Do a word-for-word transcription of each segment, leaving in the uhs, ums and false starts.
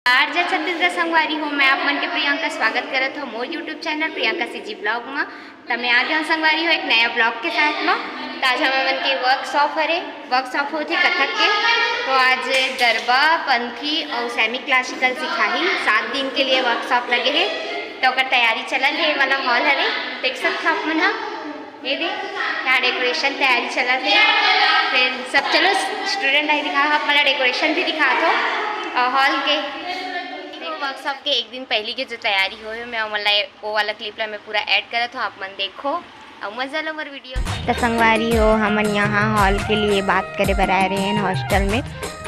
नमस्कार, जय छत्तीसगढ़ संगवारी हो, मैं आप मन के प्रियंका स्वागत करत हूँ मोर YouTube channel Priyanka CG blog में। त मैं आ गया हूँ संगवारी हो एक नया ब्लॉग के साथ में। त आज हमन के वर्कशॉप हरे, वर्कशॉप होथे कथक के। तो आज गरबा, पंथी और सेमी क्लासिकल सिखाही, सात दिन के लिए वर्कशॉप लगे हे। तो ओकर तैयारी चलत हे, वाला हॉल हरे, देख सकत हो आप मन ह। ये दे, यहाँ डेकोरेशन तैयारी चलत हे। फिर सब चलो स्टूडेंट आई दिखा, आप मला डेकोरेशन भी दिखा दो और हॉल के। देखो वर्कशॉप के एक दिन पहली के जो तैयारी होए, मैं ओमन ला वो वाला क्लिप ला मैं पूरा ऐड करत हूँ, आप मन देखो और मजा लो मोर वीडियो। त संगवारी हो, हमन यहाँ हॉल के लिए बात करे बर आए रहे हैं हॉस्टल में।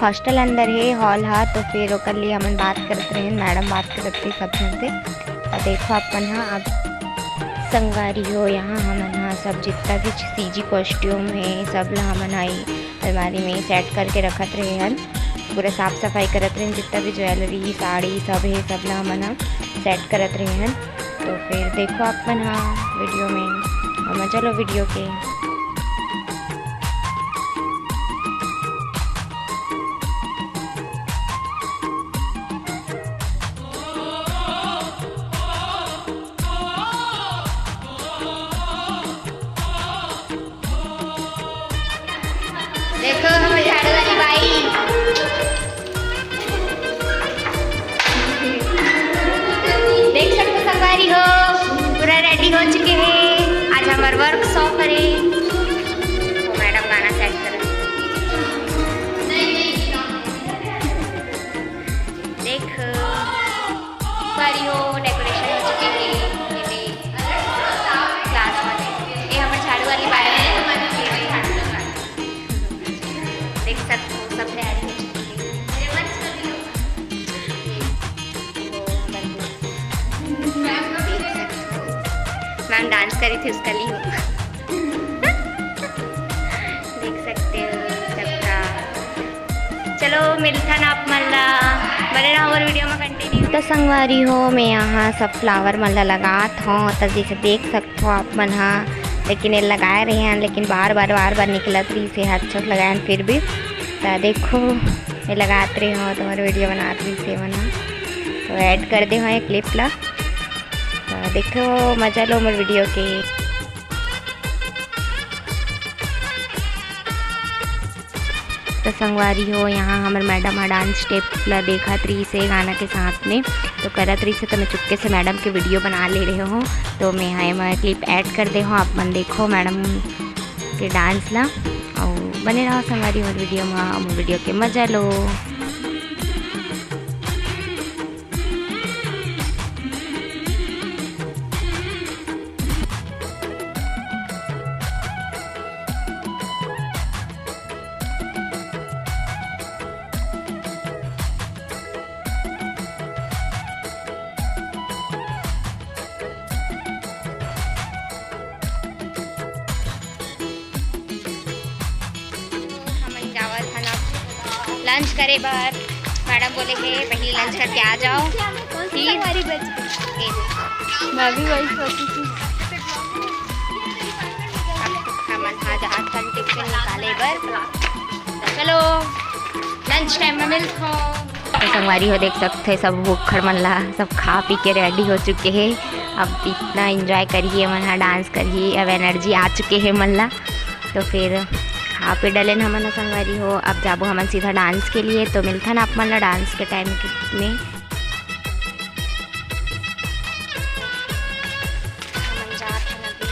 हॉस्टल अंदर हे हॉल हा, तो फिर ओकर लिए हमन बात करत रहे, मैडम बात करत रही सब झन से। त देखो अपन हा अब संगवारी हो, यहाँ हमन हा सब जितना भी सीजी कॉस्ट्यूम हे, सब ला हमन हा ई अलमारी में सेट करके रखत रहे हन। पूरा साफ सफाई करत रहे, जितना भी ज्वेलरी, साड़ी सब हे, सब ला हमन हा सेट करत रहे हन। तो फिर देखो आप मन हा वीडियो में, और मजा लो वीडियो के। देखो हमर झाड़ू वाली बाई, देख सकते संगवारी हो, पूरा रेडी हो चुके हैं। आज हमर वर्कशॉप हरे, वो मैडम गाना सेट कर। देख, संगवारी हो, डेकोरेशन हो चुके हे। ये दे, क्लास में दे। ये हमर झाड़ू वाली बाई हे, हमर झाड़ू लगा। देख सकते हो, सब तैयारी हो चुकी है। ये, वो हमर मैम डांस करी थी, उसका ली हूँ। देख सकते हो सबका। चलो मिलथन आप मन ला, बने रहो हमर वीडियो में कंटिन्यू। तो संगवारी हो, मैं यहाँ सब फ्लावर मन ला लगात हूँ, तो जैसे देख सकते हो आप मन हा, लेकिन ये लगाए रहे हैं, लेकिन बार बार बार बार निकलत रही से हाथ चोट लगाए हैं, फिर भी तो देखो ये लगात रहे हो, तुम्हारे वीडियो बनात रही से मन हा, तो ऐड कर दे हो ये क्लिप ला। तो देखो मजा लो मोर वीडियो के। तो संगवारी हो, यहाँ हमर मैडम ह डांस स्टेप ला देखत रहिस हे गाना के साथ में, तो करत रहिस हे, तो मैं चुपके से मैडम के वीडियो बना ले रहे हो। तो मैं यहाँ एमा क्लिप ऐड कर दे हो, आप मन देखो मैडम के डांस ला, और बने रहो संगवारी हो वीडियो में, और वीडियो के मजा लो। हमन जावत हन अब लंच करे बर। मैडम बोले हे पहले लंच करके आ जाओ, फिर हमारी बच गई। मैं भी वही सोची थी। अब हमन हा जात हन टिफिन निकाले बर। तो चलो लंच टाइम में मिलत हो। तो संगवारी हो देख सकते हैं सब भूखड़ मन ला, सब खा पी के रेडी हो चुके हैं। अब इतना एंजॉय करिए मन हा, डांस करिए, अब एनर्जी आ चुके हैं मन ला। तो फिर खा पी डलेन हमन ह संगवारी हो, अब जाबो हमन सीधा डांस के लिए। तो मिलथन आप मन ला डांस के टाइम में। हमन जात हन अभी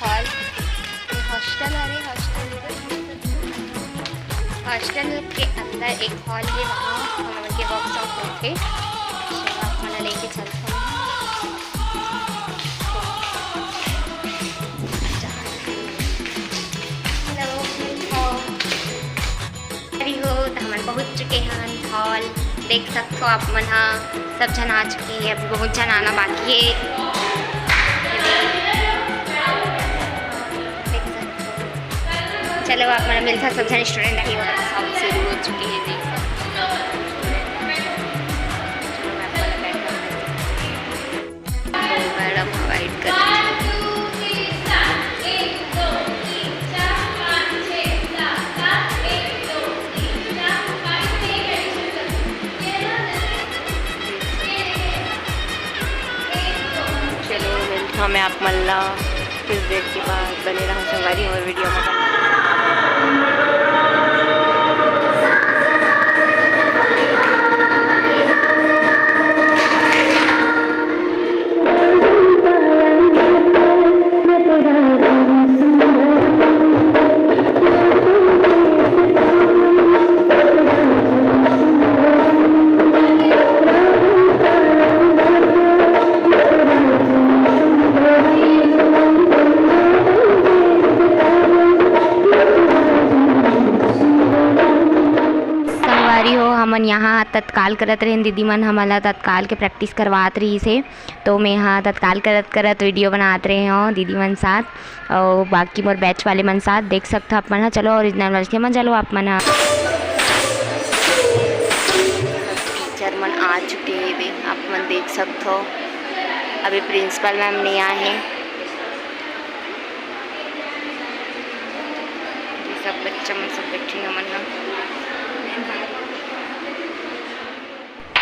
हॉल, ये हॉस्टल हरे, हॉस्टल, हॉस्टल के अंदर एक हॉल है, वहाँ हमन के वर्कशॉप होथे, तो आप मन ला लेके चलथन। Hello, hello। अरे हो, तो हमन पहुँच चुके हन हॉल। देख सकथो आप मन हा, सब झन आ चुके हैं, अभी बहुत झन आना बाकी है। देख सकथो। चलो, आप मन मिलता, सब झन स्टूडेंट अभी वर्कशॉप शुरू हो चुके हैं, देख सकथो। तो मैडम वेट कर रही है। मैं आप मन ला कुछ देर के बाद बने रहूँ संगवारी हमर वीडियो में। संगवारी हो, हमन यहाँ तत्काल करत रहेन, दीदी मन हमन ला तत्काल के प्रैक्टिस करवात रहिस हे, तो मैं यहाँ तत्काल करत करत वीडियो बनात रहे हूँ दीदी मन साथ। अउ बाकी मोर बैच वाले मन साथ देख सकथो आप मन ह। चलो ओरिजिनल वाइस के मजा लो आप मन ह। टीचर मन आ चुके हे बे, आप मन देख सकथो। अभी प्रिंसिपल मैम नहीं आए हैं। ये सब बच्चा मन सब बैठे हमन ह।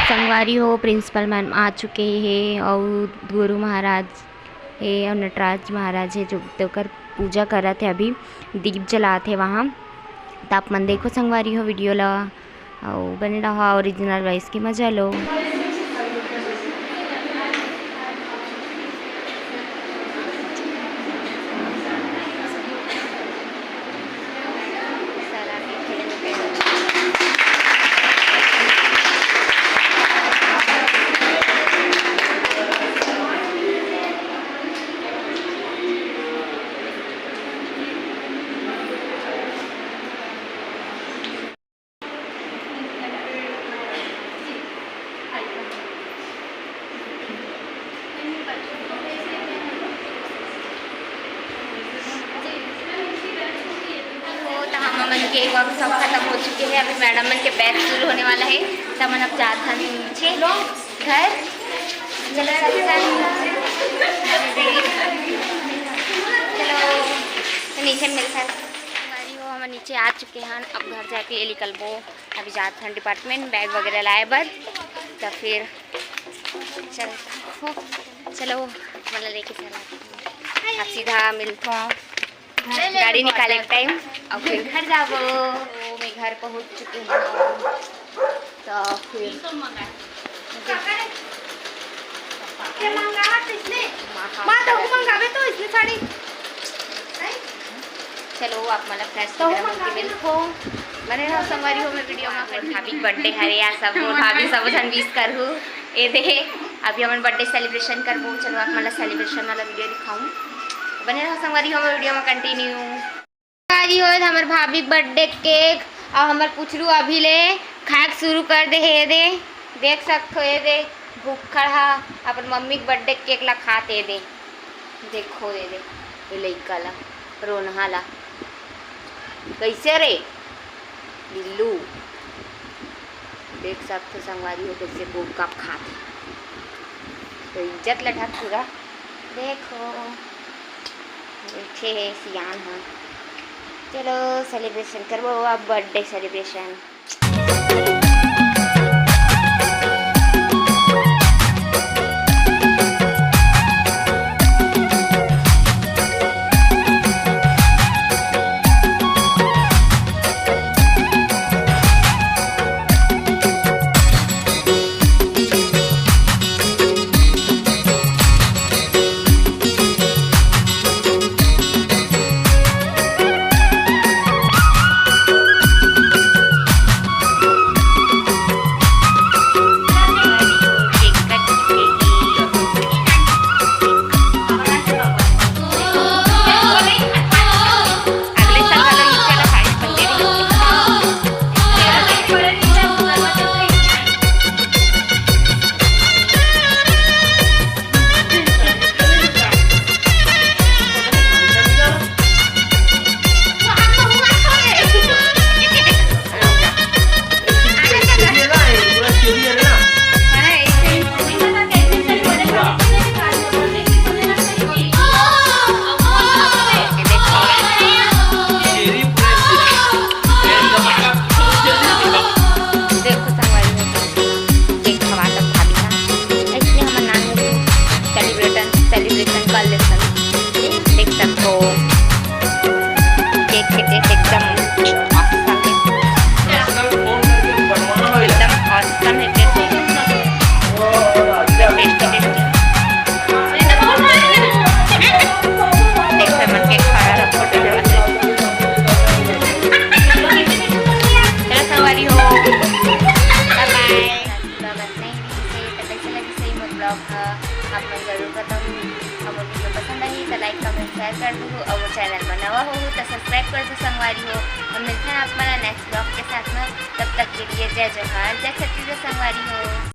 संगवारी हो, प्रिंसिपल मैम आ चुके हे अउ गुरु महाराज हे अउ नटराज महाराज हे, जो तेकर पूजा करत हे, अभी दीप जलात हे वहाँ। त आप मन देखो संगवारी हो वीडियो ला, अउ बने रहा ओरिजिनल वॉइस के मजा लो। हो, तो हम मन के वर्कशॉप खत्म हो चुके हैं। अभी मैडम मन के बैच शुरू होने वाला है, तो हमन अब जात हन नीचे घर। चलो, चलो, तो नीचे मिलता है। संगवारी हो, हमन नीचे आ चुके हैं, अब घर जाके निकलबो। अभी जात हन डिपार्टमेंट बैग वगैरह लाए बर, तो फिर चल हो, चलो, मतलब लेके चला। अब सीधा मिलथो गाड़ी निकाले के टाइम, और फिर घर जाबो। तो मैं घर पहुंच चुके हैं, तो फिर माँ, तो मंगावे तो इसने साड़ी। चलो, आप मन ला फ्रेश वगैरह होके मिलथो। बने रहो संगवारी हो, मैं वीडियो में। भाभी बर्थडे हरे यार, सब भाभी सब झन विश करहू। ए दे, अभी हमन बर्थडे सेलिब्रेशन करबो। चलो, आप मन ला सेलिब्रेशन वाला वीडियो दिखाऊं। बने रहो संगवारी हो, मैं वीडियो में कंटिन्यू। संगवारी हो, हमर भाभी बर्थडे केक और हमर पुचरू अभी ले खाए शुरू कर दे हे। ए दे, देख सकथो, ए दे, भूखड़ हा अपन मम्मी के बर्थडे केक ला खात हे। ए दे, देखो, ए दे, ये लइका ला, रोनहा ला, कैसे रे बिल्लू? देख सकथो संगवारी हो, कैसे गोलगप खात हे। तो इज्जत लठा पूरा। देखो, बइठे हे सियान ह। चलो, सेलिब्रेशन करबो अब, बर्थडे सेलिब्रेशन। बताहू, हमर video पसंद आही त like, comment, share कर दू, अउ वो channel म नवा होहू त subscribe कर दू संगवारी हो। हम मिलथन आप मन ला next vlog के साथ में। तब तक के लिए जय जोहार, जय छत्तीसगढ़ संगवारी हो।